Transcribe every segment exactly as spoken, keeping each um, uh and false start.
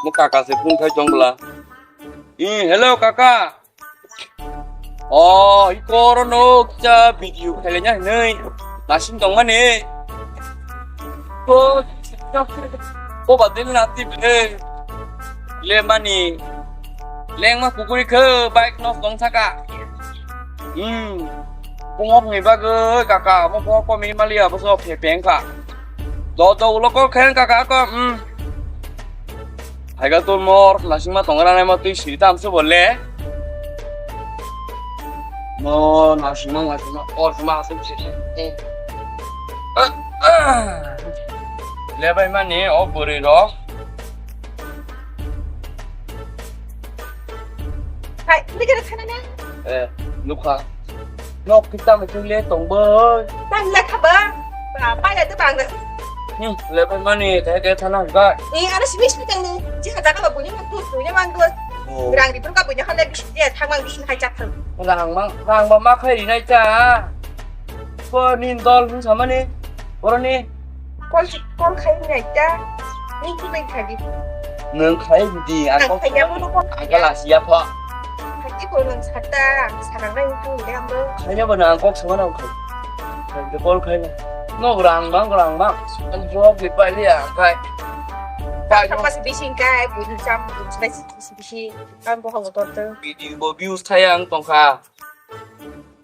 Mo kaka se phone khai tong bla. Eh, hello kaka. Oh, iko oro no cha video khailainya hinui nasing tong mani. Ko, ko ba din na ti bile. Le mani. Leng ma kukuri khe bike no tong saka. Hmm. Pungok ni bagwi kaka mo pho ko mi mali abo so phe peng kha. Do do ulo ko khen kaka ko, hmm. Haiga tul mor nasingma tongra nai ma twi siri tam se bole. Mo nasingma nasingma or ma asem se. Le bai mani o buri ro. Hai, ini kira sana ne? Eh, nukha. Nok kita mesti le tong boy. Tang le khaba. Ba, ba ya tu bang. Hmm, le bai mani te te thana ga. Eh, ada sini sini tang ni. Jika tak apa punya mang tu, punya mang tu. Oh. Rang di pun kau punya kan lebih sini ya, tang mang di sini hai cak tu. Rang mang, rang ba ma khai ri nai ta. Ko nin dol hun sama ni. Oro ni. Kol, kol khai nai ta. Ni tu bai khai di. Nwng khai di, ang kok khai ya, mo kol ang kala siya pho. Khai di ko nwng sata, sarang nai tu le ang bo. Khai ya bo na ang kok sama na khai. Khai de kol khai na. No grang bang, grang bang. Ang jawab di pai dia khai. Khai no. Pas bising kai, bu jam, bu bisi bisi. Ang bo hong tor tu. Video bo views thayang tongkha.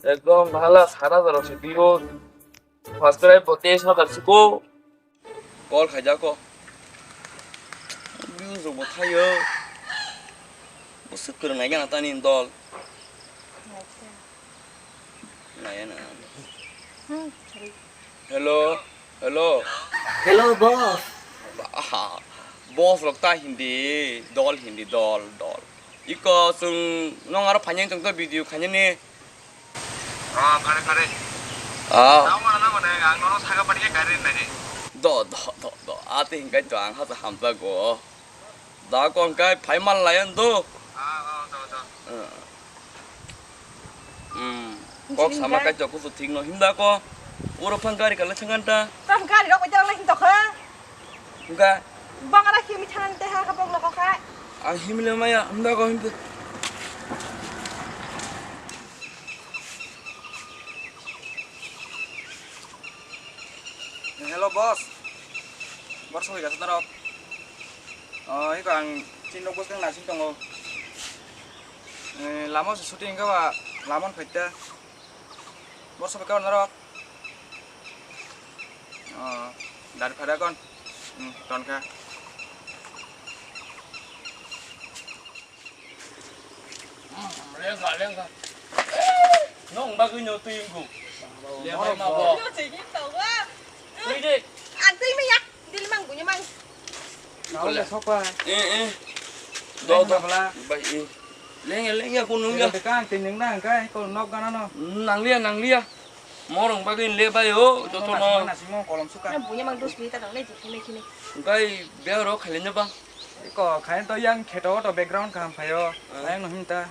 Ekdom bhala sara jaro se views. Subscribe bo teis hajar suko. Call khaijako. Views rok bo thaio. Bo swk kwrwng nai gana tani dol. Naiya na. Hmm, sorry. Hello, hello. Hello, boss. Aha, boss rok ta hindi, dol hindi, dol, dol. Iko chwng nong aro phainai chwng to video khainani. Ah, kare, kare. Ah. Tamo na, na, mane, ang nono saka pari kare nai. Do, do, do, do. Ate hingkai to ang hasa hamsa go. Da kon kai phai mal layan do. Ah, do, do, do. Hmm. Kok sama kai to kusu thik no himda ko. Uro phang gari kala changanta. Tam gari rok bai dalai him to kha. Hingka. Bangara himi thanan te ha ka bok loko kha. Ang himle maya, himda ko himda. Hello, boss. Bor soi gasa norok. Oh, iko ang chin rok bwskang nasing tongo. Eh, lama se shooting ka ba, lamon phaita. Bor soi ka norok. Oh, dari phada kon. Hmm, ton kha. Lengkha, lengkha. Nong bagwi no twi wngkuk. Lengkha ma bo. Yo, chini tawa. Twi de. Ang twi maya. Dili mang bunya mang. Nang le sokpa. Eh, eh. Do, do. Lengkha bala. Bai, eh. Lengya, lengya, kun nungya. Bekang, twi nung na, hingkai, ko nok gana no. Nangliya, nangliya. Morong bagwi le bai o, joto no. Nasimo, nasimo, kolom suka. Na bunya mang dos minute tang le, jikini kini. Hingkai, bia ro khailenya ba. Iko khain to yang kheto to background kaham phaio. Ah. Yang no himta.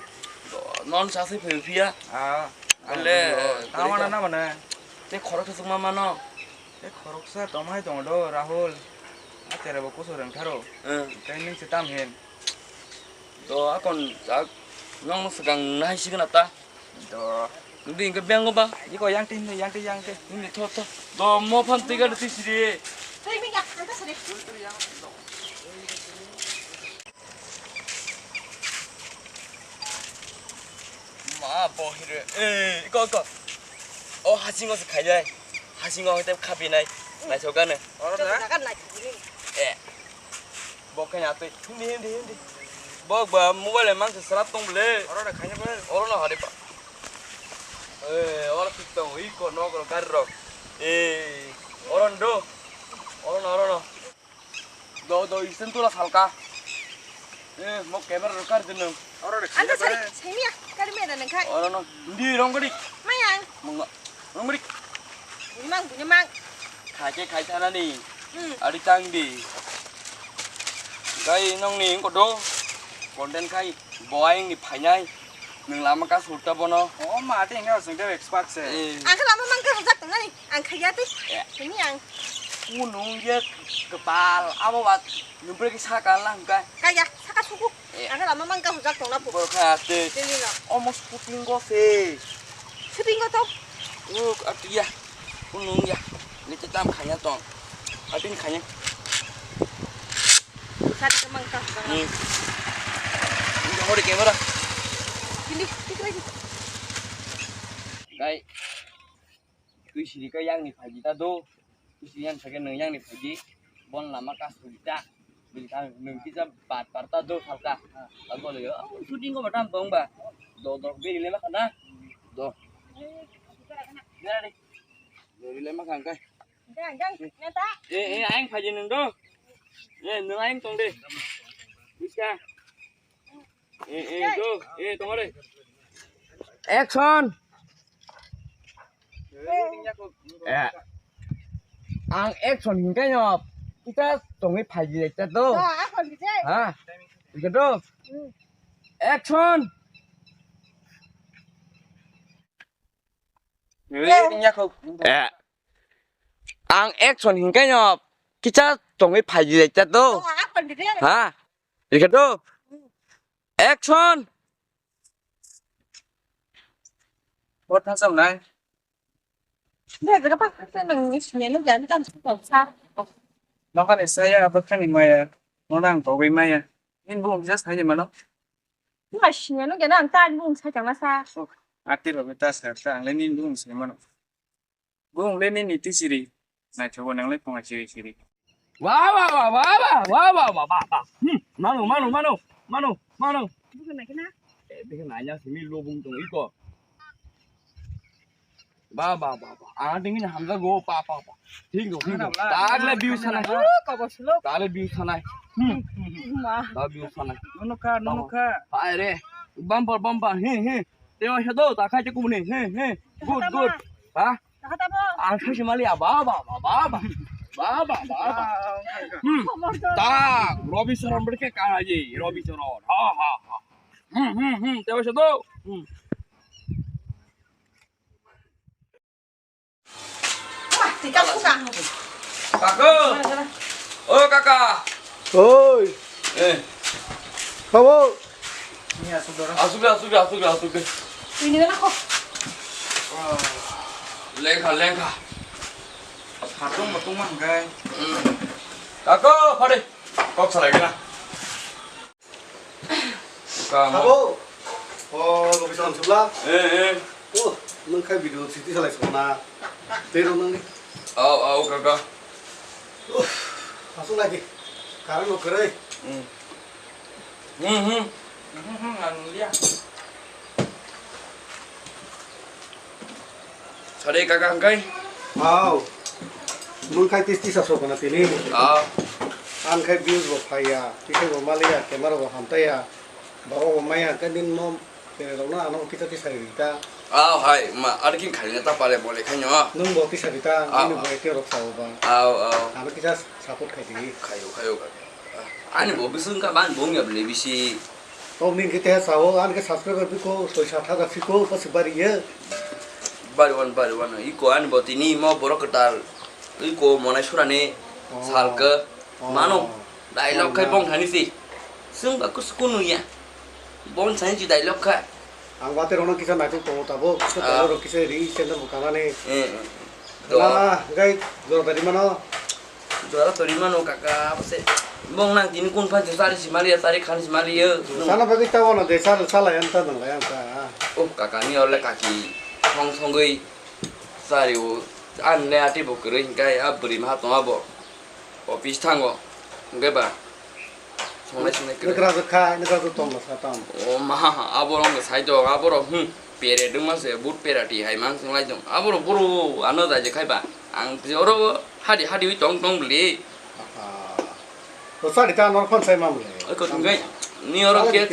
Non sa se phai phiya. Ah. Ale, ah, tama na na mane. Te khorok thasuk ma mano. Te khorok sa tomai tong do Rahul. A tere bo kusu reng tharo. Eh. Kai ning se tam hin. To akon jak nong swkang nai signa ta. Do. Nungdi hingke beng ba? Iko yang tin, yang tin, yang tin. Nini tho, tho. Do mo phan tiga de tisiri. Tui mi yak, anta sari. Ma bohire. Eh, iko, iko. O hasingo se khaijai. Hasingo hoite khapi nai. Naisok gane. Oro na? Eh. Bo khe ya tei. Hindi, hindi, hindi. Bo ba mobile mang se srap tong ble. Oro na khaina ble. Oro na hari pa. Eh, oro tik tong, i ko no ko gari rok. Eh, oro ndo. Oro na, oro na. Do, do, isen tula salka. Eh, mo camera rok kar dinung. Oro na khaina ble. Anta sari, semiya, kari meda nengkai. Oro no. Hindi rong gadi. Maya. Mangga. Rong brik. Bunyamang, bunyamang. Khaikhe khai thanani. Hmm. Ari tang di. Kai nongni kodo. Content khai. Boaing ni phainai. Nung lama ka sulta bono. O ma te inga sing de expert se. Eh. Ang khe lama mang khe rojak tongnani. Ang khaiya tei. Eh. Ini ang. Kunung ye kepal, abo ba nubra ke saka lang ka. Kaya, saka suku. Eh. Aka lama mang ka hujak tong na pu. Borok kha te. Tini no. Omo shooting go se. Shooting go to. Oh, atu ya. Kunung ya. Ni te tam khanya tong. Atin khanya. Sari ka mang ka hujak. Hmm. Ini hori camera. Ini, ini lagi. Kai. Twi siri ka yang ni phaji ta do. Twi siri yang sake nung yang ni phaji. Bon lama ka suri ta. Bini ka nung kisa bat par ta do salka. Salko le yo. Oh, shooting ko batam tong ba. Do, do, bini le ma khana. Do. Nera de. Do, bini le ma khang kai. Gang, gang, nyata. Eh, eh, aing phaji nung do. Eh, nung aing tong de. Bisa. Eh, eh, do. Eh, tong de. Action. Eh, ang action hinkhe no kita tongwi phaji ekta do. Ah, action hinkhe. Ha? Hinkhe do. Hmm. Action. Eh, ang action hinkhe no kita tongwi phaji ekta do. Ah, action hinkhe. Ha? Hinkhe do. Hmm. Action. Bot thasam nai. Bebra pa sa nang ni sini nang jan kan sa. Nokan saya apa kan maya. Nonang kau maya. Ini bung just hanya mana. Mas sini nang jan ang tan bung sa chang sa. Ati robe ta sa ta ang le ini bung sa mana. Bung le nini tisiri. Naithogo nang le phunga siri siri. Wa, wa, wa. Hmm, mano, mano, mano, mano, mano. Bukan lagi na. Eh, bukan nanya sini lo bung tong iko. Ba, ba, ba, ba. Ah, dingin hamza go, pa, pa, pa. Thik do, thik do. Tag le view sanai. Oh, kabo silo. Tag le view sanai. Hmm. Ma. Tag view sanai. Nono kha, nono kha. Hai re. Bumper, bumper. He, he. Tewa sado, ta khai kumuni. He, he. Good, good. Ha? Ang khaisi maliya, ba, ba, ba. Hmm. Tak, Robi Sharon berke kara ji, Robi Sharon. Ha, ha, ha. Hmm, hmm, hmm, tewa sado. Hmm. Kaka. O kaka. Oi. Eh. Babu. Asuk de, asuk de, asuk de, asuk de. Ini mana kok? Lengkha, lengkha. Hatung batung mah hingkai. Hmm. Kako, pade. Kok salai kena. Kamo. Abo. O, Robi Sharon Subla. Eh, eh. O, nung khai video siti salai sona. Tei rong nang ni. Au, au, kaka. Uff, asuk lagi. Karang no kerai. Hmm. Hmm, hmm. Hmm, hmm, anu dia. Sade kaka hingkai? Au. Nung khai tis tis asok na tini. Au. Ang khai views bo phaiya, tisai bo maliya, camera bo hamtaiya. Borok bo maya hingkai nini no tere rok no ano kisa tisai rita. Au hai, ma, arkin khaina ta pale bole khaino. Nung bo tisai rita, ah, nini bo eke rok sao ba. Au, au. Ano kisa support khai di. Khayo, khayo, khayo. Ani bo bising ka ban bong ya bele bisi. Tong ning kete sao, an ke subscriber biko, soi sat hajar siko, pas bari ye. Bari wan, bari wan. Iko ani bo tini mo borok ketal. Iko monai surani, oh, salke. Oh. Mano. Dialogue khai bong thani si. Sung ba kus kunu ya. Bong thani si dialogue khai. Ang bate rono kisa naituk tongo tabo. Kisa, ah, tabo ro kisa ri channel bo kanani. Eh, eh. Wah, gai, jora tadi mana? Jora tori mano kaka, bose bong nang tini kun phan sari simali ya, sari khan simali ya. Sana bagi tawa na de sal sala yang ta nang yang ta. Oh, kaka ni ole kaki thong thongoi sari o an le ati bo kwrwi hingkai a bwrwi maha tong abo. Office thango. Hingke ba. Songnai songnai kwrwi. Nukra rok kha, nukra rok tong sa tam. O ma, abo rok no sai do, abo rok, hmm, pere dungma se, but pera ti hai mang songlai dong. Abo rok boro ano dai je khai ba. Ang oro hadi hadi wi tong tong bli. Aha. To sari ta nor phone sai mam le. Oi ko tungkai. Ni oro ke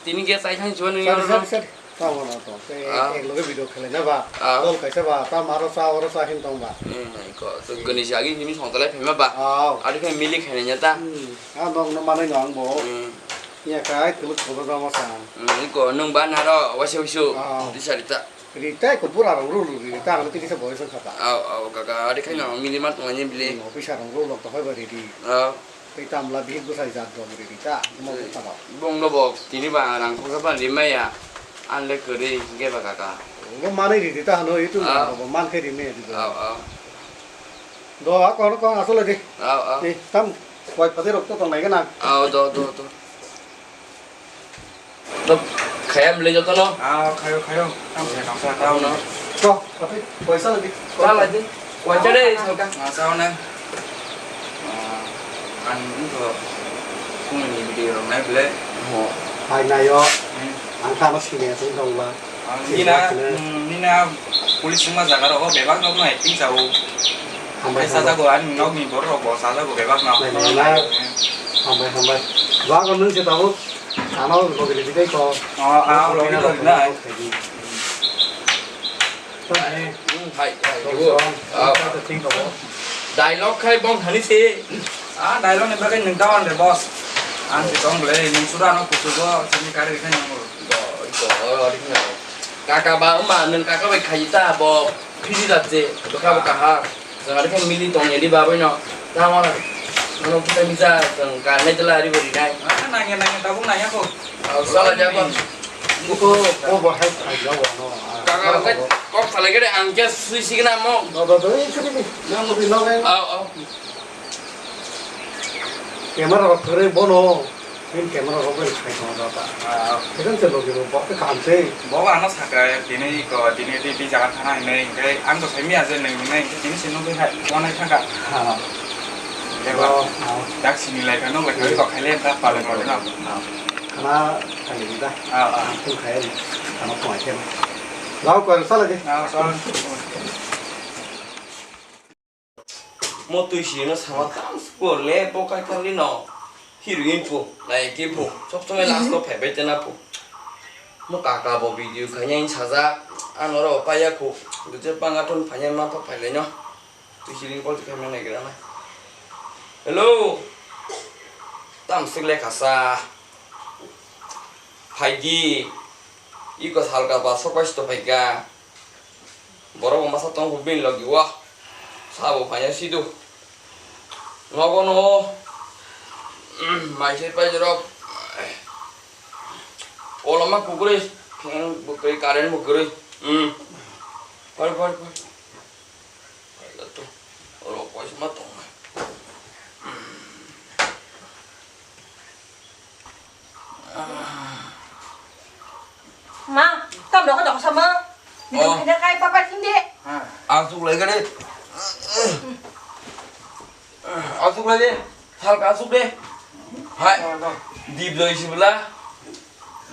tini ke sai thang chuan ni oro. Sari, sari, sari. Tamo no to, te, ah, ek loge video khelai na ba. Ah. Dol kaisa ba, ta maro sa, oro sa hin tong ba. Hmm, iko, to gani si agi simi song talai phema ba. Ah. Adi khai mili khaina nya ta. Hmm. Ah, nong no manai no ang bo. Hmm. Ya kai kuluk ko ba ma sa. Hmm, iko, nung ba naro, wasi wisu. Ah. Di sari ta. Rita ko pura rong rulu rita ang tini sa boy sa kata. Au, au, kaka, ari khai no mini mat ngani bili. Officer rong rulu to hoi ba ridi. Au. Tei tamla bihik bwsai jat rok ridi ta, mo bwsa rok. Bong no bo tini ba rang kok sa ba rimaya. An le kwrwi ge ba kaka. Bo manai ridi ta hano itu Ah. Bo man khe rimaya ridi. Au, au. Do a kon kon asole di. Au, au. Ni tam koi pate rok to tong nai gana. Au, do, do, do. No, khayam le joto no. Ah, khayo, khayo. Tamo se kamsa tao no. To, tapi poisa lagi. Sa lagi. Wajar deh, salka. Ah, sao na. Ah, ang itu kung ni video rong nai bele. Oh, hai nayo. Hmm. Ang tamo sini ya, sini dong ba. Ah, nina, hmm, nina police ma jaga rogo bebak nok no acting sao. Hambai, Hai hambai. Sajago, ani nok ni borok bo sajago bebak no. Nai, nai, nai. Hmm. Hambai, hambai. Jago nung se tabo. Ano logi logi dai ko. Oh, ah, logi logi nai. Hmm, hai, hai, Tong ibu. Tong, Ah. Tong Tong Tong Tong. Dialogue khai bong thani se. Ah, dialogue ni bagwi nwng dawan de, boss. Ang se tong bole, nwng sura no kuchugo, sini kari khai nang. Bo, bo, ori no. Kaka ba, ma, nwng kaka bai khai ta, bo, phiri da je, bwkha bwkha ha. Jwng ari khe mili tong ya di ba bai no. Tamo no kita misa jwng ka ne tela ari bori nai. Ah, nangya, nangya, tabuk nangya ko. Au, sala ja ko. Ko, ko bo hai khai ja wa no. Kaka kok salai gede ang khe sui signa mo. No, no, no, ini sini nih. Yang lebih no, kan? Au, au. Camera rok kwrwi bono. Film camera rok bai khai tongo da ta. Ah. Film se logi ro bo khe kaham se. Bo ano saka tini ko tini di di jaga thana hinwi hingke ang to saimi aje nang hinwi hingke tini se nugwi hai wanai thangka. Ha. Deba. Oh, oh. Dak sini lai kano lai kano kok khai le da pale pale na. Ah. Kana khai le da. Ah, ah. Ang khai le. Kana ko ai khe. Lao ko sa lagi. Ah, so. Mo twi sirino sama tam sukor le bo kai kali no. Heroine po, naiki po, sok songai last o phaibai tena po. Mo kaka bo video khainai sajak, ano ro paiya kho, duje pangathon phainai ma pha phailai no. Twi siring call khe mane gira na. Hello. Tam sik le khasa. Phaidi. Iko salka ba sok pai sto phaika. Borok bo masa tong bini logi o. Sabo phaiya sidu. Nogo no. Mai se pai jorok. Koloma kugurui. Fan bukuri current bukuri. Hmm. Pari pari pari. Pari to. Oro koisma tong. Ma, kam rok dok sama. Oh. Bidung khaina kai papa sing de. Asuk lai gade. Asuk lai de. Salka asuk de. Hai. Dip joi sibla.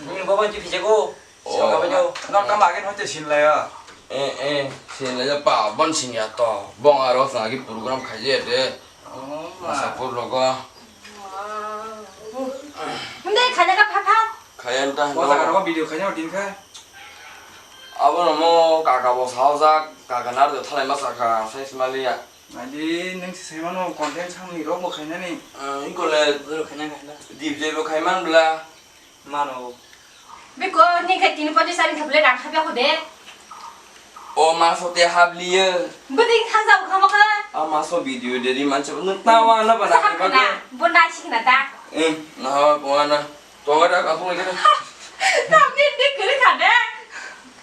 Ni baba ji phije ko. Oh. Saka ba jo. Nok kam agen hote sin lai ya. Eh, eh, sin lai ya pa, bon sin ya to. Bong aro sa gi program khai je de. Oh, ma. Masa pur logo. Hindi, khana ka pha pha. Khayan ta. Bo ta ka video khanya din kha. Abo no mo kaka bo sao jak, kaka nar de thalai ma saka, sai smali ya. Adi nang si sai mano content sang ni rok bo khaina ni. Ah, ikole. Bo khaina khaina. Dip je bo khaiman bla. Mano. Biko ni khe tini ponchas tarik khe bwle rang khapya kho de. O maso te habliye. Bwding khanja bo khamo kha. A maso video de ri mancha no tawa na bana. Sa kham khna, bo na sikna da. Eh, na ha ko na. To ga da ka ko de. Tam ni ni kri kha de.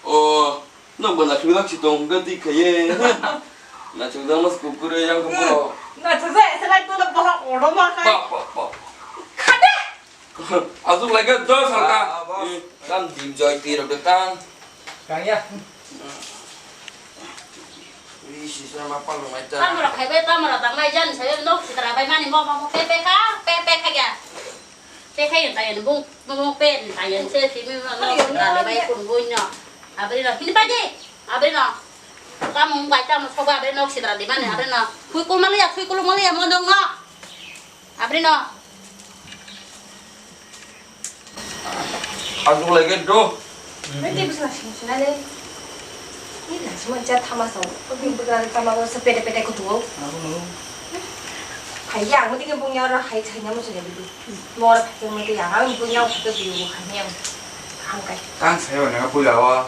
O, no bana chulak si tong ga di khaye. Na chulak mas kukure yang ko. Na chulak sa lai to na bala odo ma khai. Pa, pa, pa. Kha de. Asuk lai khe dos halka. Ah, ah, boss. Hmm, tam dim joy pi rok de tang. Kang ya. Ri si sa ma pal mai ta. Tamra khai bai tamra tang mai jan sai nok sitra bai mani mo mo pe pe kha pe pe kha ya. Pe kha yan ta yan bung bung pe ta yan se si mi mo nok sitra bai kun bung no. Abri no hin pa ji. Abri no. Tamung bai tamung soba abri nok sitra di mani abri no. Khui kul mali ya khui kul mali ya mo dong no. Abri no. Asuk lai khe do. Bai tei bwswk sing sina le. Ni na sima cha thama sa. Ko bin bwkra le tama ko sa pete pete ko tuo. Abo no. Hai ya mo tike bung ya ro hai chai na mo chai bidu. Mo ra phai mo te ya ha bung ya ko te bidu ko khai ne. Ham kai. Tang sai wa na pula wa.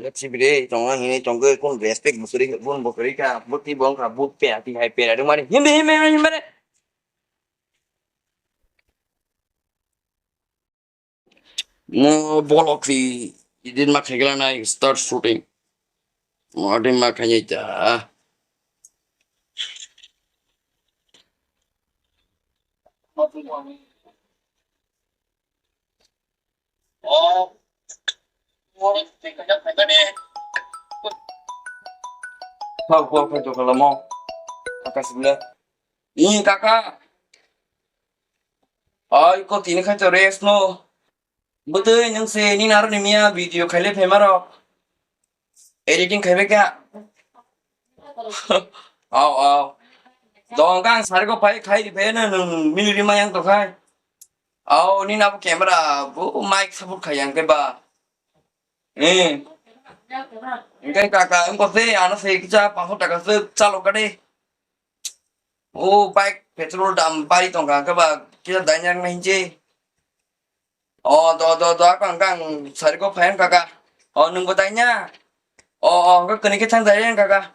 Ang chibire tongo hini tongkhe kun respect bo kwrwi, kun bo kwrwi kha. Bo twi bo wngkha but pera, twi hai pera rwmani. Himbe, himbe, himbe, himbe. Mo bolok ri, idin ma khaigla nai start shooting. Mo adin ma khainai ta. Kau kau kau tu kalau mau. Akas bela. Ih, kaka. Oi, ko tini khai to rest no. Bwtwi nwng se nini aro ni miya video khaile phaima rok. Editing khaibai kha. Au, au. Dong kang sari ko phai khai ri phai na nwng mili ri ma yang to khai. Au, nini abo camera bo mic support khai yang khe ba. Eh. Engkai kaka, engko se ano se kisa paso taka se chalo kade. O bike petrol dam bari tongkha, khe ba kisa dainang na hinje. O, do, do, do, akang, kang, sari ko phayan kaka. O, nungbo daina. O, o, khe kani khe thang dainang kaka.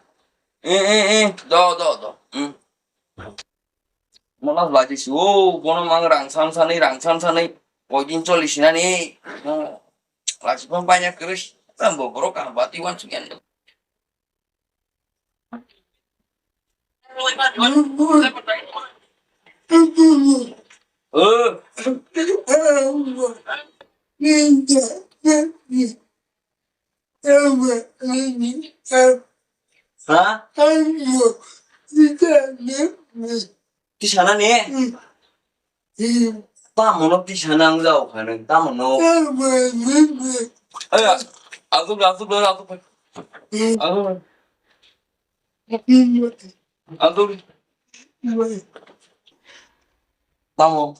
Eh, eh, eh, do, do, do. Hmm. Mono laji si, o, bono mang rang san sanai, rang san sanai. Oidin choli sinani. Hmm. Laji pang banya kris. Tambo borok ang bati wan sugen. Ha? Tisana ni? Tamo no tisana ang jao kha nang, tamo no? Aya, azuk, azuk, azuk. Azuk. Azuk. Tamo?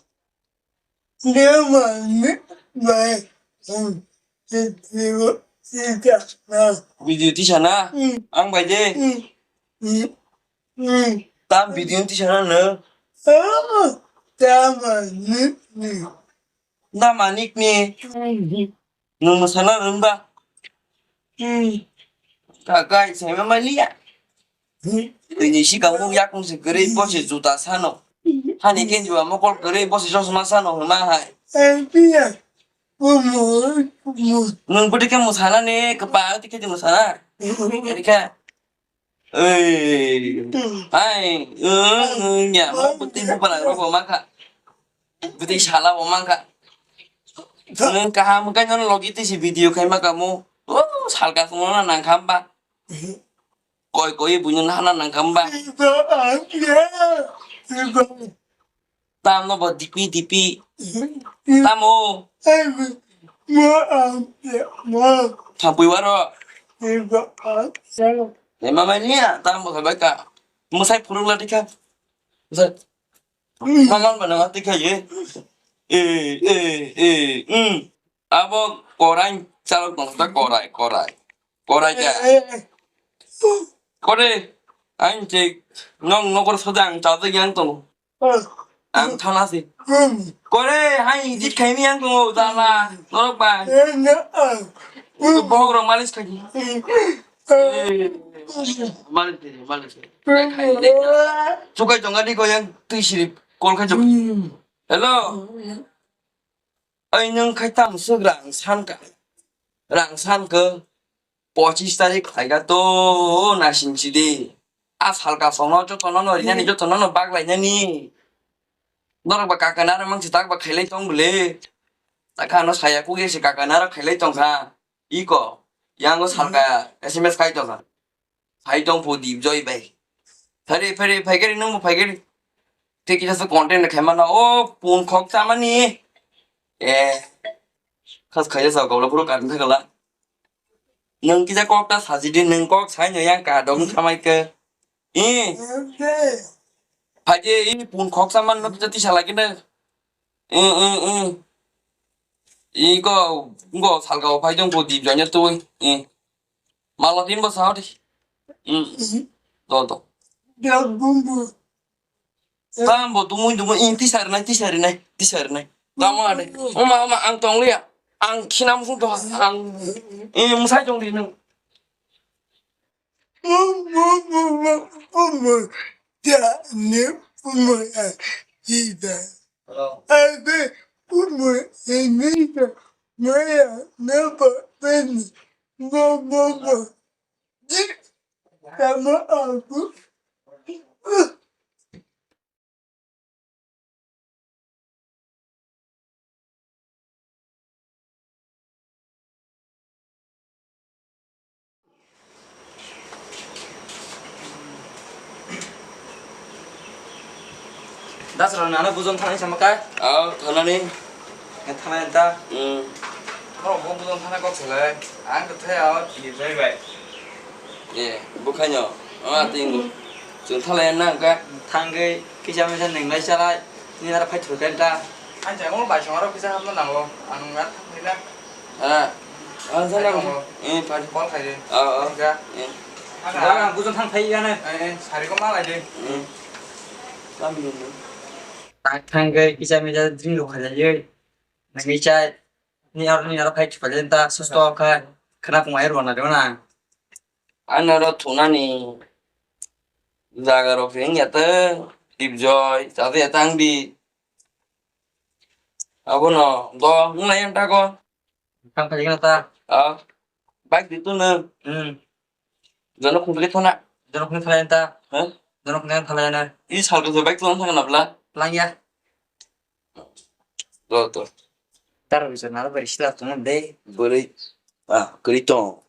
Video tisana? Ang bai de. Tam video tisana no? Tamo ni? Tamo ni? Nwng mwsana rwngba? Hmm. Kakai, saima maliya. Hmm. Tini sikang mung yakung se kwrwi, bo se juta sano. Hani kenjua mokol kwrwi, bo se chosma sano hwnma hai. Eh, piya. Omo, omo. Nwng bwtwi khe mwsana ni, kwpal twi khe di mwsana. Rikha. Ei, hai, ung, ung, ya, mo bwtwi bupala rok bo mankha. Bwtwi sala bo mankha. Ung, kaham khe nono logi twi si video khai maka mo. Oh, salka sungno na nang khamba. Koi koi buino na na nang khamba. Tam no bo dipi dipi. Tamo. Thapui waro. Ema mania, tamo khabai ka. Musai phuruk la dikha. Musai. Maman bana mati kha ye. Eh, eh, eh, hmm. Abo korai chalok tong ta korai, korai. Korai ja. Kore, ang che nong nokor soda ang chajak yang tong. Ang thana se. Kore, hai edit khaini ang tongo, jala. Norok ba. Bohok rok malis khaini. Malis khaini, malis khaini. Chukai tonga di ko yang twi sirip call khai chuk. Hello. Ai nwng khai tamo swk rang san ka. Rang san ka. Pochis tarik khlai ga to, naising si di. A sal ka songno jotono no rinani, jotono no bak lainani. Norok ba kaka naro mang si tak ba khailai tong bwle. Takha no saya kuge se kaka naro khailai tong kha. Iko, yango sal ka S M S khai tong kha. Phai tong phu Dipjoy bai. Phari, phari, phai gari, nwng bo phai gari. Tei kisa se content khai mana. O, pun khok chamani. Eh, khas khaisa sa gobla phuru kan thakala. Nwng kisa kok ta sajidi, nwng kok sai no yang ka dong khamai ke. Eh, phai je, eh, pun khok chaman no kisa tisa lagi na. Eh, eh, eh. Iko, ngo salga phai tong phu Dipjoy nya tui. Eh. Mala tin bo sao di. Hmm. Do, do. Tambo tumui tumui in tisar nai, tisar nai, tisar nai. Tamo ade. Oma, oma, ang tong liya. Ang khinam sung to ang. Eh, musai tong di nang. Hello. Abe, umu, emita, maya, napa, peni, mo, mo, mo. Di, tama, aku. Dasra nana bujon thani sama kai? Aw, thanani. Thana ta. Hmm. Bro, bo bujon thana kok selai. Ang kethai aw, ki jai bai. Eh, bukhanyo. O, ating. Chwng thalai na ka. Thangwi kisa misa neng lai chalai. Ni ara phai thurkha ta. Ang jai mo bai songaro kisa hamna nango. Ang ar thangwi na. Ah, ang sana mo. Eh, phai. Call khai de. Ah, ah. Ga. Eh. Ang ga ang bujon thang phai ga na. Eh, eh, sari ko ma lai de. Hmm. Kami ni. Thangwi kisa misa drink rok khai lai. Nangwi chai, ni aro, ni aro khai chupale ta susto kha, khana pung ai rona de na. Ano ro thunani jaga rok se wngya ta, Dipjoy, chate ya tang di. Abono do, wng lai ta ko. Tang khai ta. Ah, bike di tu na. Hmm. Jono khungtuli thona. Jono khungtuli thona ta. Hah? Jono khungtuli thona na. I sal ko bike thona thangna bla. Langya. To, to. Taro bisa nalo bari sila thona de. Bari. Ah, kri to.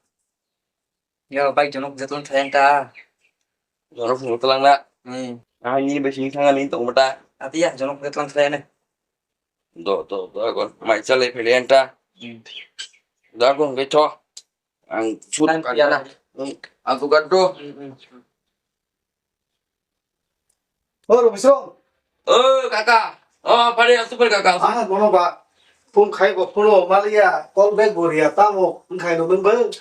Yo, bike jono khungtuli thona ta. Jono khungtuli thona na. Hmm. Ah, ni bisi thangani to mata. Ati ya, jono khungtuli thona na. Do, do, do, kon. Mai chale phele enta. Hmm. Da kon ke to. Ang sut Ang ka piala. Hmm. Ang tu ka do. Hmm, hmm. Oh, Robisro. Oh, kaka. Oh, pare, super kaka. Ah, mono ba. Phone khai bo, phone o maliya, call back bo riya, tamo, khai no ben ben.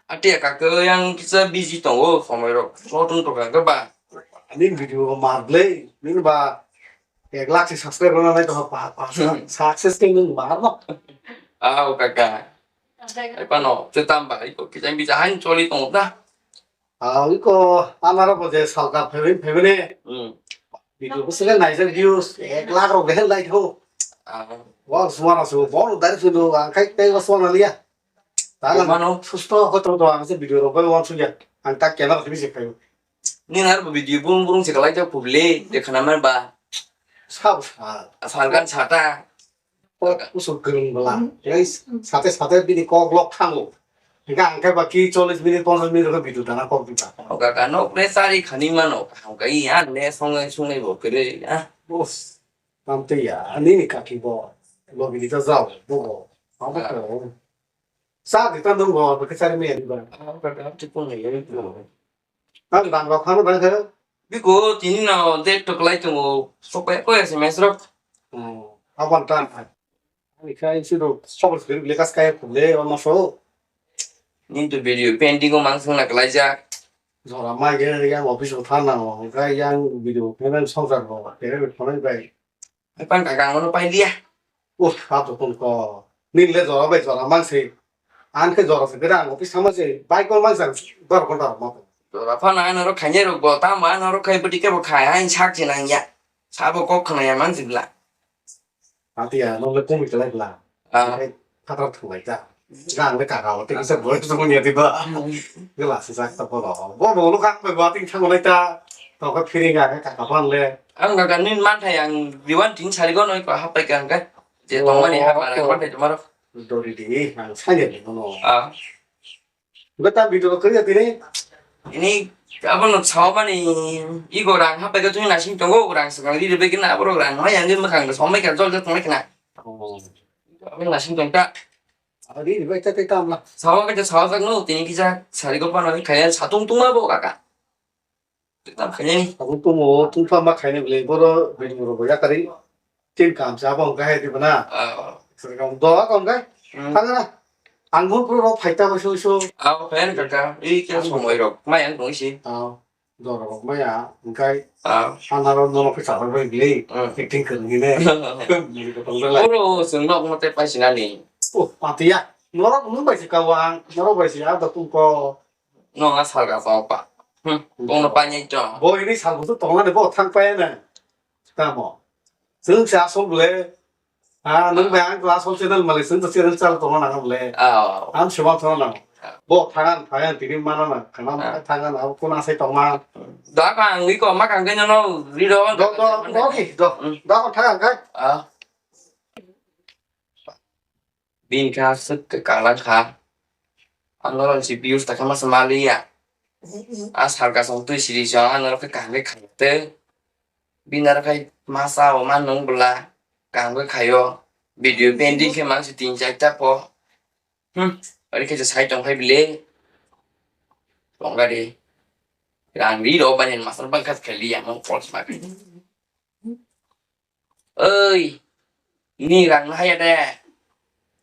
Ati kaka yang kisa busy tongo, somoi rok. Sotung to kaka ba. Ani video mar ble, min ba. Ek lakh se subscriber na nai to pa pa. Hmm. Success ke nung bahar no. Ah, o kaka. Ai pano, te tam ba, iko kijang bija hain choli tong ta. Ah, iko amara bo je salka family, family. Hmm. Video ko sile naijak views ek lakh rok behel like ho. Ah. Wa suara su, bol dari su do, ang kai kai wa suara liya. Tang mano. Susto ko to to ang se video rok bai wan su ya. Ang tak kena ko se kai. Ni har bo video bung bung se kalai ta public de khana man ba. Sab sa. Asal kan sata. Kok usuk gerung bela. Guys, sate sate bini kok lok thango. Hingke ang khe ba ki chollish minute, ponchash minute rok video dana kok diba. Oka kano pressure khani mano. Oka i an ne songai sungai bo kere. Ah. Bos. Tamte ya, ani ni kaki bo. Lo bini ta jao. Bo. Amo ko. Sa di ta dong bo, ba ke sari me ni ba. Oka ka ti pun ne. Ang dam rok phano dang khe. Biko tini no date to klai tongo. Sokpai ko S M S rok. Oh, abang tan. Ani khai si do sobo sir le kas kai khule o maso. Nin to video pending o mang sung na klai ja. Jora mai ge yang office o thana o, kai yang video payment song jar bo. Payment phone bai. Ai pan kaka ang mano pai dia. Uh, ha to kun ko. Nin le jora bai jora mang se. An khe jora se keda ang office thangma se. Bai ko mang sang. Dor kon dor mo. Jora phano ano ro khanye ro go ta ma ano ro khai budi ke bo khai ang sak je nang ya. Sabo kok khna ya man jibla. Atiya no le kumi kelai bla. Ah. Hai, phatar thunglai ta. Gang le kaka o, tei kisa boy sung ya tiba. Hmm. Gela si sak ta bolo. Bo bo lo kak pe ba ting thang lai ta. To ka phiri ga ka kaka pan le. Ang ga ga nin man thai ang diwan ting sari go noi ko hapai ka ang ka. Je tong mani ha mara ko thai tumaro. Dori di, ang sai ni no. Ah. Gata video ko kariya tini. Ini abono saw mani igo rang hapai ka tuni nasing tongo rang sakang ri ri begina aboro rang mai ang makhang somai ka jol jol tonglai kana. Oh. Abono nasing tong ta. Adi ri bai ta ta amla. Saw ka ja saw sak no tini kisa sari go pano kaya satung tuma bo kaka. Tam khainani. Abo tumo tungpha ma khainai bwle boro bini boro bo yakari tin kam sa bo hwnkha hai dibo na. Ah. Sirkam do ko hwnkha. Hmm. Thangna. Ang bo pro rok phaita bo so so. Ah, khayan kaka. I khe somoi rok. Mai ang tong si. Ah. Dor rok maya hwnkha. Ah. Anaro nono phi sa bai bwle. Hmm. Acting kwrwngni ne. Bini ko tong dala. Boro sung nok mote paisinani. Oh, patiya. Norok mung bai si kawang. Norok bai si ada tungko. No nga salga pa pa. Hmm. Bong no pa nyai to. Bo ini salbu tu tongla ne bo thang pa ne. Tamo. Sung sa asol bole. Ah, nung ba ang class hol channel mali sung to channel chal tongla na bole. Ah. Am sima tongla na. Ah. Bo thangan thangan tini mana na. Kana ma Ah. thangan au kuna sai tongma. Da ka ang iko ma kang ke no ri do. Do do do ki do. Hmm. Do thangan kai. Ah. Bini khe aswk kwkang lang kha. Ang norok si views ta khe masa maliya. A sal kasong twi siri se ang norok khe kaham khe khaite. Bini aro khai masa o man nung bwla kaham khe khaio. Video pending khe mang si tin char ta po. Hmm, ari khe je sai tong khai bile. Tong gari. Rang ri ro bani masa bang khat khai liya mo pol sma. Oi, ni rang haya de.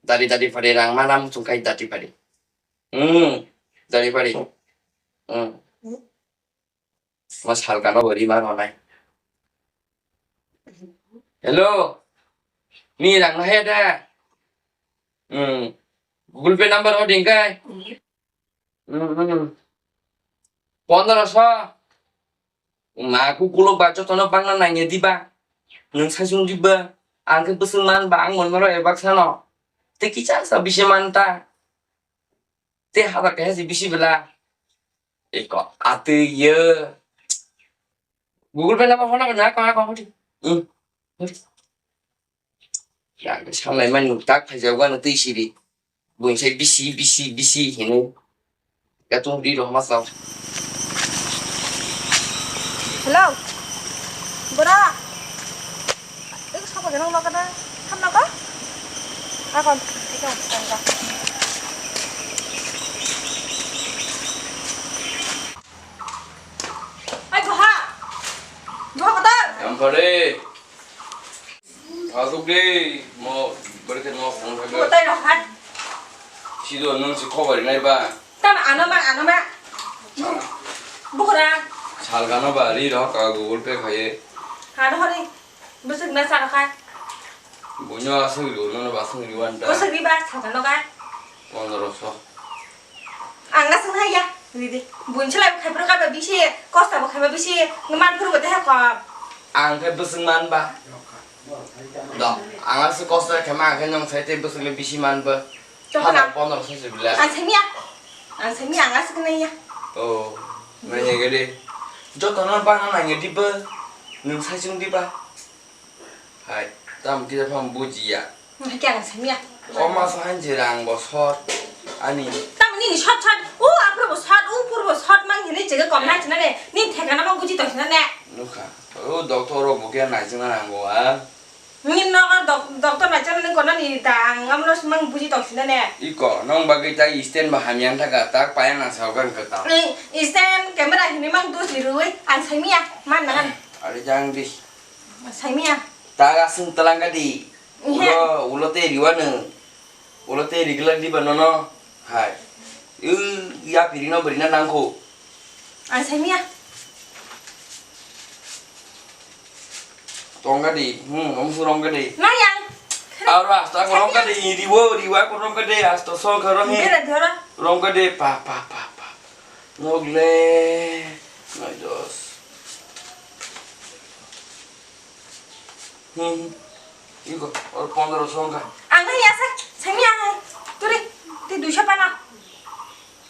Dari dari pade rang mana muchung kai dari pade. Hmm, dari pade. Hmm. Mas halka no beri mana nai. Hello. Ni rang haya de. Hmm. Google Pay number ho ding kai. Hmm, hmm. Pondro so. Ma kukulok ba jotono bangna nangya diba. Nwng saichung diba. Ang khe bwswk man ba ang monmaro ebak sano. Tei kicha sa bisi man ta. Tei hada kaisa se bisi bela. Eko atwi ye. Google Pay number phone na ko ko. Hmm. Ya, salai mani tak phai jago ano twi siri. Buinsai bisi, bisi, bisi hinwi. Ya tung ri rok ma sao. Hello. Bora. Ek sapa genang lo kada. Kam na ba? Akon. Ika, ika. Ai, boha. Boha kada. Yang pare. Asuk de, mo, beri ke no phone thake. Mo tai rok hat. Sido nung si khobor nai ba. Tam ano ma, ano ma. Bukra. Salgano ba ri rok ka Google Pay khaye. Hano hori. Bwswk na charo kha. Buino asuk ri, no ba asuk ri wan ta. Bwswk ri ba salgano ka. Pondro so. Ang aswk hai ya, ridi. Buini selai bo khai phuru kaiba bisi, kosta bo khaiba bisi, man phuru bo teha kom. Ang khe bwswk man ba. Do, ang aswk kosta khe ma, ang khe nwng sai tei bwswk le bisi man ba. Chokna. Phala pondro so se bila. Ang sai miya. Ang sai miya, ang aswk nai ya. Oh, nai ya gede. Joto no ba nang ya di ba. Nwng sai chung di ba. Hai, tamo kisa phano bujiya. Hai khe ang samiya. O masa hai je rang bo sot ani. Tamo nini sot sot, o aphuru bo sot, o phuru bo sot mang hinwi chega kom nai china ne. Nini theka na mang buji tong sina ne. Nukha. O doctor rok bo khe nai china rang bo a. Nini nogo dok-, doctor nai china nung kono ni ta ang amno mang buji tong sina ne. Iko, nong bagwi ta stand ba hamya thaka tak paya nang sa gan kata. Ni stand camera hinwi mang dos ni rui ang samiya man na han. Ari jang di. Saimia. Taga sung talangka di. Ihe. Ulo, ulo tei riwano. Ulo tei rigla di ba nono. Hai. U ya piri no beri na nangko. Ang saimia. Tongga di, hmm, hum su rongga di. Na yang. Aro asta ko rongga di, riwo, riwa ko rongga di, asta so ko rong. Bera dora. Rongga di, pa, pa, pa, pa. Nogle. Nai dos. Hmm. Iko, or pondro songka. Ang hai asa, sami ang hai. Turi, ti duisha pana.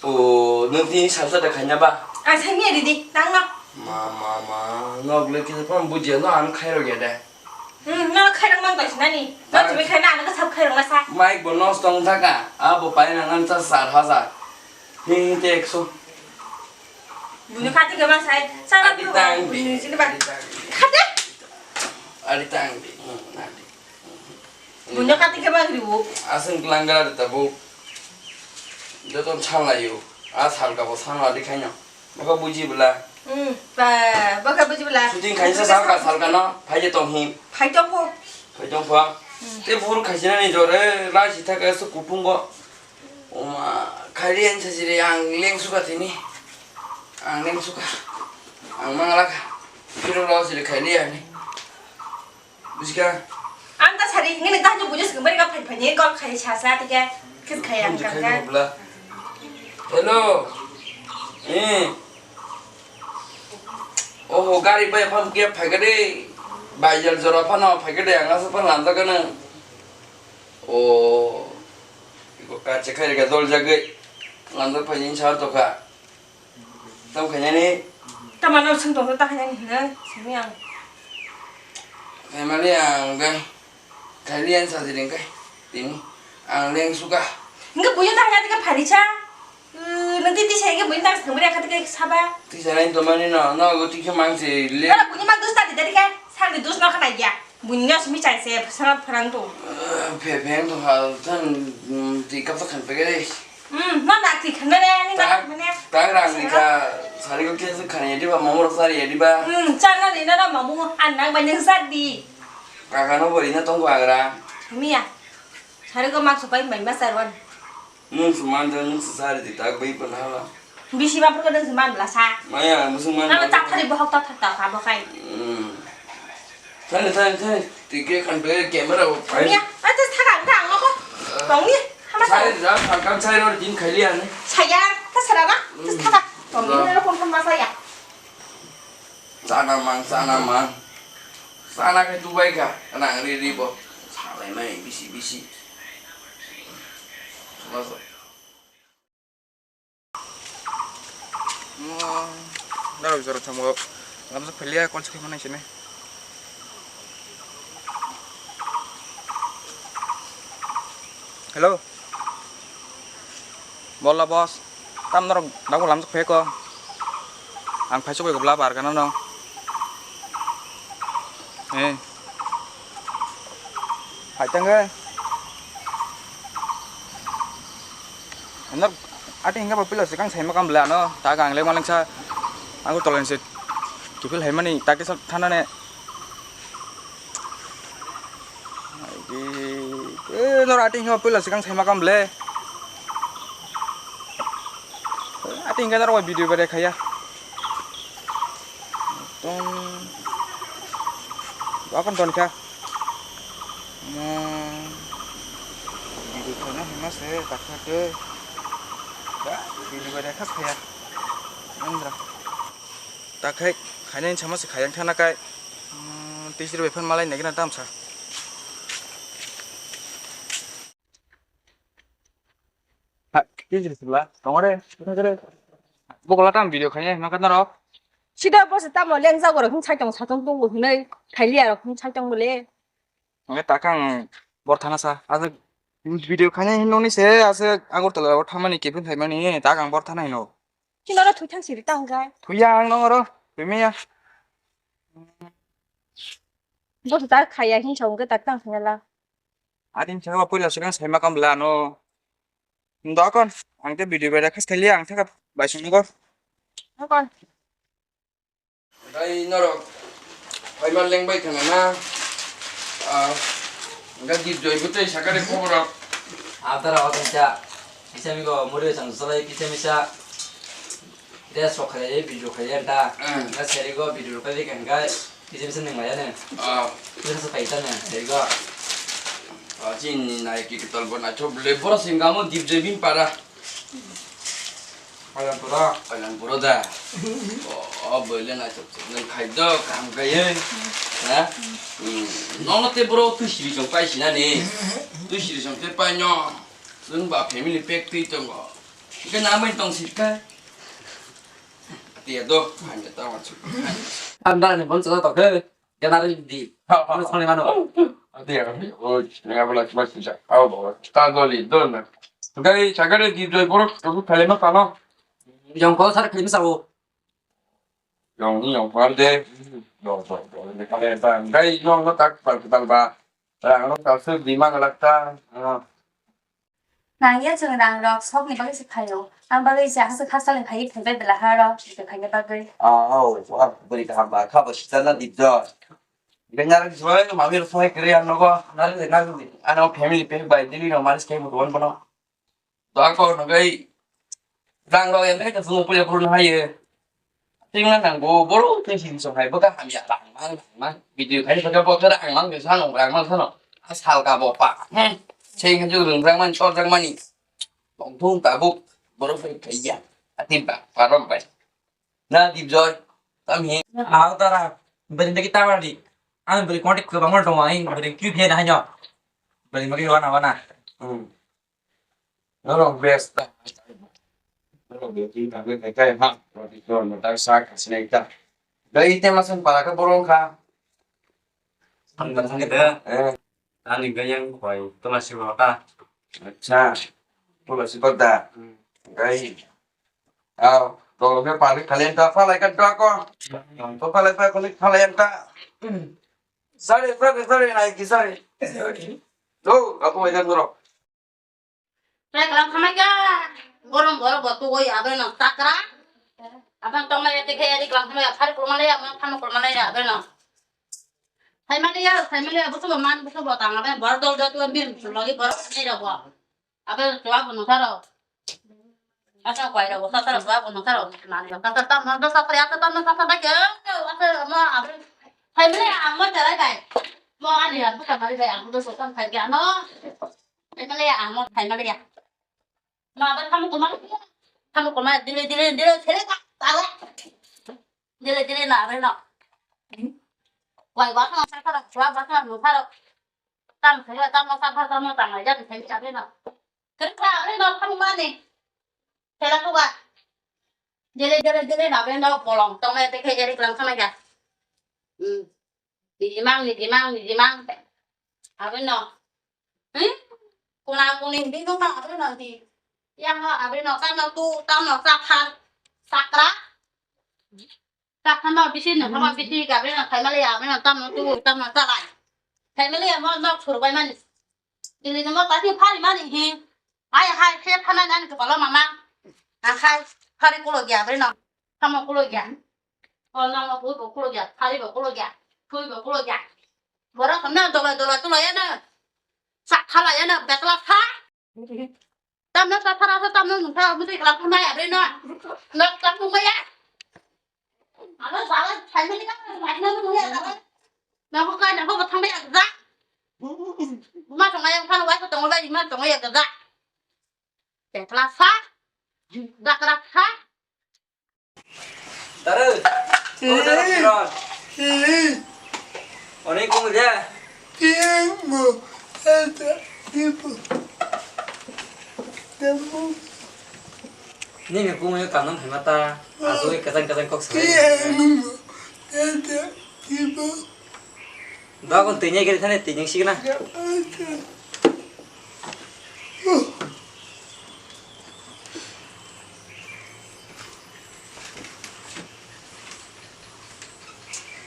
O, nung tini salsa da khaina ba? Ang sami ari di, tang no. Ma, ma, ma, nok le kisa pon bujia no, ang khairo ya de. Hmm, no khairo man bai sinani. No tumi khaina, ang ka sab khairo na sa. Mike bo nos tong thaka, abo pai na ngan sa sar hajar. Ni te ekso. Buno kati ke ma sai, sa na. Adi tang bi. Buno sini ba. Adi tang bi. Kate. Adi tang bi. Hmm, adi. Buno kati ke ma riwo. Aswng klanggra da tabuk. Joto sanlaio. A salka bo sanla di khaino. Bokha buji bwla. Hmm, ba, bokha buji bwla. Shooting khaisa salka, salka no. Phai je tong hi. Phai tong pho. Phai tong pho. Hmm. Te buru khaisina ni jore, lai si thaka su kutung bo. Oma, khaili ani sajiri ang leng suka tini. Ang leng suka. Ang manglaka. Phiro lo siri khaili ani. Bujiga? Ang ta sari, ngini ta hanya bujo segembar ka phai phai ni call khai sa sa tike. Kis khai ang. Buji khai kan. Bla. Hello. Eh. Oho, gari bai pham kia phai ka de. Bai jal jora phano phai ka de, ang asa phan lamda ka nang. O. Iko ka chekhai ka dol jagwe. Lamda phai ni sa to ka. Tamo khainani? Tamo no swng tongkha ta khainani hwnwi simi ang. Khaimani ang khe khailian sajili khe tini ang leng suka. Hingke buyo ta khainani khe phari cha. Nang titi sai khe buyo ta swngmani kha tike saba. Tisa nai to mani no, no go tikhe mang se le. Tara buyo ma dus ta di dari khe, sangni dus no kha nai ya. Buino simi chai se phasana pharang to. Phe pheng to ha than twi kap khan pegere. Hmm, no na twi khan ne ni na mane. Tak rang ni kha sari ko khe khan ya diba, mamu rok sari ya diba. Hmm, chana ni na mamu an nang bai nang sat di. Kaka no bori na tong agra. Miya. Sari ko mak supai bai ma sarwan. Nung se man, nung se sari di tak bai pun hala. Bisi ma purko nung se man bla sa. Maya, musu man. Nang ta thari bohok ta thar ta ka bokai. Hmm. Thani, thani, thani. Tike kan be camera bo pai. Ya, ata thaka ang ta ang ko. Tong ni. Hama sa. Sai da, kan sai ro din khaili ani. Saya, ta sara na. Ta thaka. Tong ni ro kon ma saya. Sana mang, sana mang. Sana khe tubai kha, nang ri ri bo. Salai mai bisi bisi. Masa. Daro jora tamo. Gamsa phelia kon sakhi manai sini. Hello. Bolla boss, tam norok dago lamjak phai ko. Ang phai sokoi ko bla bar gana no. Eh. Phai tang ge. Norok ati hingga ba pila sikang sai makam bla no. Ta gang le maleng sa. Ang ko tolen se. Kipil hai mani ta ke sa thana ne. Ai di, eh, nor ating hima puila sikang saima kam le. Ating hingke nor video bere khaya. Tong. Bakon ton kha. Mo. Video khana hima se takha ke. Ba, video bere kha khaya. Nandra. Ta khai, khainai sama se khaiyang thana kai. Hmm, tisir bai phan malai nai gana tamsa. Ha, tisir sibla, tongore, tongore. Bokola tam video khainai hima katna rok. Sida bosi tamo leng jago rok hung sai tong satong tongo hinai, khailiya rok hung sai tong bole. Nge takang bor thana sa, asa video khainai hin noni se, asa Agartala rok thamani kepin phaimani, takang bor thana hino. Chini oro thwi thang siri tang jai. Thwiya ang nong oro, thwimaya. Bo ta khaya hin chong ke tak tang khaya la. Adin chakwa puila sikang saima kam la no. Dokon, ang te video bai rekhas khali ang thaka bai sung gor. Dokon. Dai norok, paima leng bai thang na. Ah, ga di doi butei sakare khobor. Adara o tangsa, kisa migo muri sang salai kisa misa. Dress rok khalai, video khalai anta. Hmm. Nga seri go video khalai kan guys. Kisa bisa nang maya ne. Ah. Kisa bisa paita ne. Ego. Ah, chini nai ki tol bo na chop le boro singamo dip je bin para. Palan pura. Palan pura da. Oh, oh, bole na chop chop nang khai do kam kai. Ha? Hmm. Nono te boro tu siri jong pai sina ne. Tu siri jong te pai no. Nang ba family pack tui tongo. Ke na mai tong sirka. Tia do, hanya tawa chu. Anda ni bon sa to ke. Janari di. Ha, ha, ha. Soni mano. Tia, o, nga bala chuma sisa. Au bo. Ta do li do na. Gai sagare di do borok to khale ma tano. Jong ko sar khale sa o. Jong ni jong par de. Do do do. Ni khale ta. Gai jong no tak par tal ba. Rang no ta se di ma galak ta. Ha. Nangya chwng rang rok sokni bagwi se phaio. Ang bagwi se aswk hasteni phaiwi thaibai bwla ha rok se phaina bagwi. Oh, oh, bwrwi kaham ba kha bo sitana dibjo. Ibe narwk soi mami rok soi kre ang nogo. Narwk de narwk de. Ano family pack bai dili no malis kai mutuan bono. To ako nogai rang rok yang kai ta sungo puya purun haye. Tingna nang bo boro tei sing song hai bwkha hamya rang mang rang mang video khai bwkha bo khe rang mang de sano rang mang sano a sal ka bo pa hmm sei kha jug rung rang man chor rang mani tong thung tabuk boro khai khai ya a tin ba pa rok bai na dip joy tam hi a tara beri bagi tawar di ang beri kontak ke bangun dong ai beri kyu dia dah nyo beri bagi wana wana hmm. Norok best ta. Norok best ta, best ta, ha. Roti kor mo ta sa ka sinai ta. Dai te masan para ka borong ka. Ang ka thang da. Eh. Ani ga yang khoi to ma si ta. Acha. To ma si ta. Gai. Aw, to ke pari kalian ta phalai ka dra ko. To phalai pa kali kalian ta. Sorry, sorry, sorry, nai ki sorry. To, aku mai kan norok. Tei kalam khamai kha, borong borok bo tugoi abe no takra. Abang tongmai ya tikhe yari kalam khamai ya, phari kurma le ya, mo phano kurma le ya abe no. Thaimani ya, thaimani ya, busu bo man, busu bo tang abe, bor dol dol tu bir logi borok ni rok bo. Abe tuwa bo no tharo. Asa kwai rok bo tharo, tuwa bo no tharo. Nani rok tharo, tam no tharo, ya tam no tharo, ba ke, asa mo abe. Thaimani ya, ang mo jarai bai. Mo ani ya, buka mari bai, ang do so tam khai ya no. Thaimaliya, ang mo thaimaliya. Ma ba thamu kuma, thamu kuma, dile, dile, dile, sele ka, tala. Dile, dile, na, re, no. Wai, wa, thamu, sa, thamu, wa, wa, thamu, thamu. Tam, sele, tam, sa, thamu, thamu, thamu, ya, sele, ya, re, no. Kere, ka, re, no, thamu, ma, ni. Sele, ka, wa. Dile, dile, dile, na, re, no, bolong, tong, le, te, ke, jere, klang, sama, ya. Hmm. Nijimang, nijimang, nijimang. Abeno. Hmm? Kuna kuni bino na abeno di. Yang no abeno tamo tu, tamo sakha, sakra. Sakha no bisi no, tamo bisi ga abeno family abeno tamo tu, tamo sakai. Family amo no surbai mani. Ini no pasti phari mani hi. Hai, hai, se phana nani kepala mama. Akhai, phari kulo gya abeno. Tamo kulo gya. O nang no bui bo kulo gya, phari bo kulo gya, thui bo kulo gya. Borok no dola dola tula ya no. Sak khala ya no, betla pha. Tam no sa phara sa tam no nung pha, mudi kala pha maya bre no. No tak pha maya. Ano sala sai mani ka, sai na maya ka. Na ko ka na ko thang maya ka. Ma thang maya ka, wa ko thang maya ka. Betla pha. Dakra pha. Dara. Oh, dara, Kiran. Oni kung ja. Kiran mo, ada, ibu. Damu. Ni ni kung ya kanang hai mata. Asoi kacang kacang kok sai. Kiran mo, ada, ibu. Dogon twi nai gari thani twi ning signa.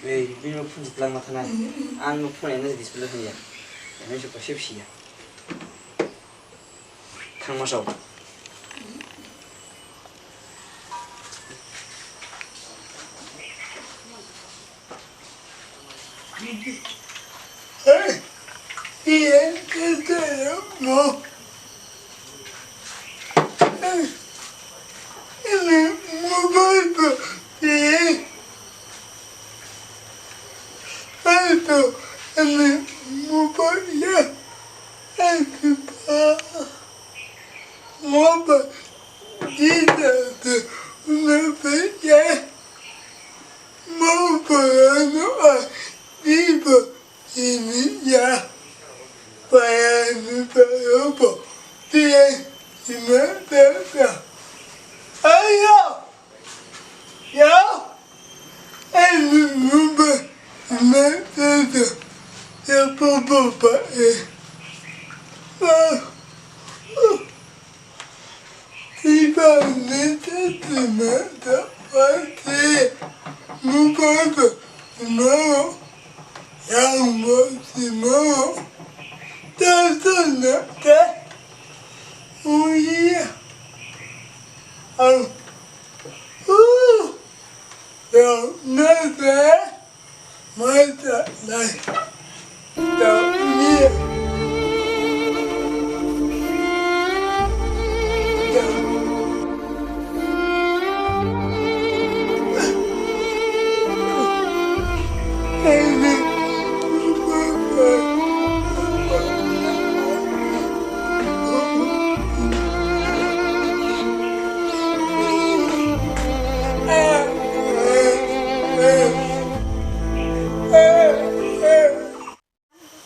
Ei, bini phone tlang ma thanai. Ang no phone eno display hanya. Eno se pasip siya. Thangma sao. Tito tu no paya. Mo paya no a. Tipo ini ya. Paya ni paya po. Pia ima paya. Ayo. Ya. Emi mumba. Ima paya. Ya po po pa e. Ah. Iba neta tima da pati. Mubaba mao. Yangbo timao. Tata nata. Uya. Au. Uh. Yang nata. Mai ta nai. Ta ni. Ta. Ai ni.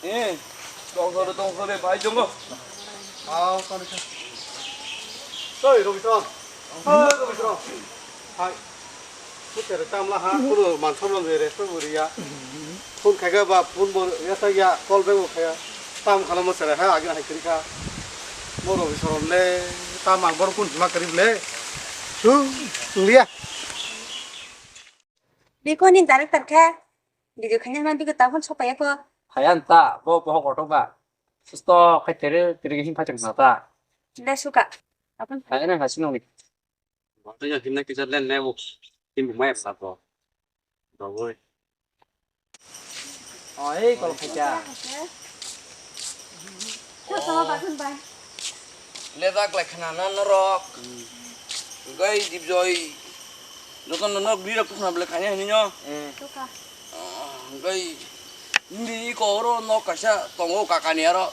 Eh, tongso de, tongso de, bai jongo. Au, tongso. Soi, Robison. Hai, Robison. Hai. Putere tamla ha, kulo mansa man re, resto buriya. Phone khaga ba, phone bo, ya sa ya, call back bo khaya. Tam khala mo sere ha, agin hai kri kha. Mo Robison le, tam ang bor kun hima kri le. Su, liya. Biko ni director khe. Video khaina ma biko tabun sopaya ko. Hayan ta, bo bohok kotok ba. Susto khai tere, tere gihing phai chang ta. Le suka. Abun. Hayan ang hasin nong ni. Bo to ya himna kisa len ne bo. Tim mai sa to. Bo boy. Oh, ei kol khacha. Kau sama bakun bai. Lejak lai khna na norok. Gai dibjoi. Joto norok bira khna ble khanya hini no. Eh. Gai. Hindi ko oro nok kaisa tongo kakani aro.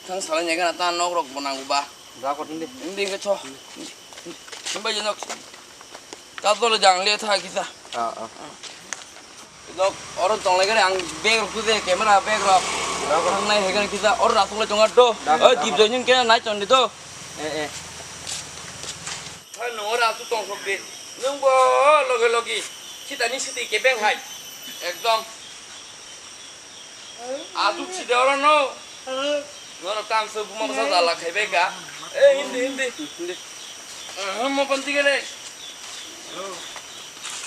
Thang salai nyaga na ta nok rok bo nangu ba. Ja ko hindi. Hindi ke cho. Hindi. Hindi ba nok. Ta to le jang le tha kisa. Ah, ah. Dok, oro tonglai gani ang bag rok tuje, camera bag rok. Rok, rok. Ang nai hai gani kisa, oro rasuk lai tonga do. Rok, rok. Oi, dip joi nung kena nai chon di do. Eh, eh. Hai no oro asuk tong sok di. Nung bo loge logi. Sita ni siti ke beng hai. Ekdom. Asuk sida oro no. Noro kam se buma basa jala khaibai ka. Eh, hindi, hindi. Hindi. Eh, mo panti gele.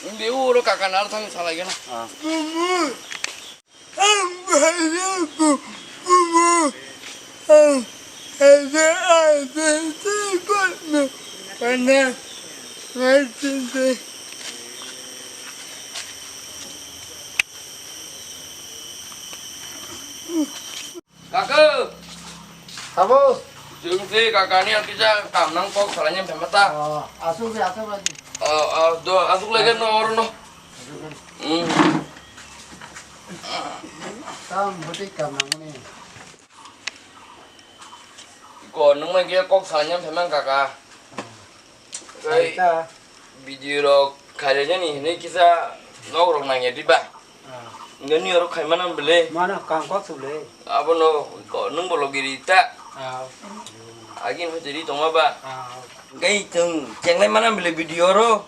Hindi, uro kaka nar thang salai gana. Ah. Bumu. Ang bhaiya bu-, bumu. Ang ada ada tiba na. Pana. Ngai tinte. Kaka. Sabo. Jeng se kaka ni ang kisa kam nang kok salanya phema ta. Oh, asuk se, asuk lagi. Oh, oh, do, asuk lagi no, oro no. Asuk lagi. Hmm. Tam boti kam nang ni. Ko, nung mai kisa kok salanya phema kaka. Kai. Salita. Video rok khairoknani hinwi kisa nok rok nangya diba? Ah. Nini oro khaimano bele. Mano kang kok sule. Abono ko nung bolo giri ta. Ah. Agin hojiri tongma ba. Ah. Gai tung chenglai mana bele video ro.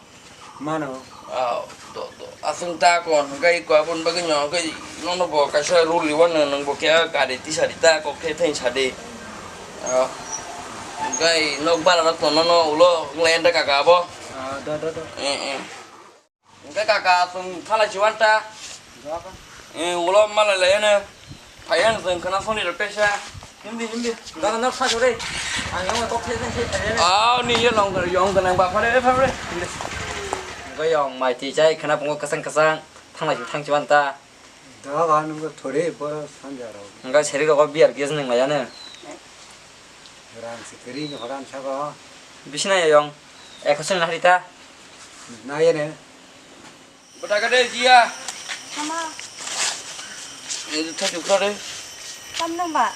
Mano. Ah, to, to. Asung ta kon gai ko abon bagwi no gai nono bo kaisa rule liwan nang bo kya kare tisari ta ko khe thai sade. Ah. Gai nok bala nok tono no ulo nglai enda kaka abo. Ah, da, da, da. Eh, eh. Hingke kaka, chwng thalai si wanta. Doka. Eh, ulo malai lai ano. Phai ang chwng khna soni rok tesa. Hindi, hindi. Doka nok sa chore. Ang yong tok thai thai thai thai. Ah, ni ye long yong ganang ba phare phare. Hindi. Hingke yong mai ti chai khna pungo kasang kasang. Thanglai si thang si wanta. Doka nungko thore boro sanja rok. Hingke seri rok biar gas nang lai ano. Rang si kering horan sabo. Bisina ya yong. Ekhosen hari ta. Na ye ne. Bata ka de jia. Sama. Ini tha chukra de. Tam nang ba.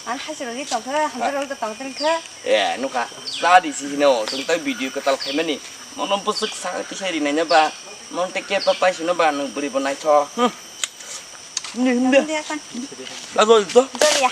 Ang hai se rodi tongkha, hamjak rodi tongtring kha. Eh, nukha. Sa di si hino, tong tai video kwtal khaimani. Mono bwswk sa tisai ri naina ba. Mon te ke pa pai sino ba, nung bwrwi bo naitho. Hmm. Ni hinde. Dia kan. Lago ito. Doria.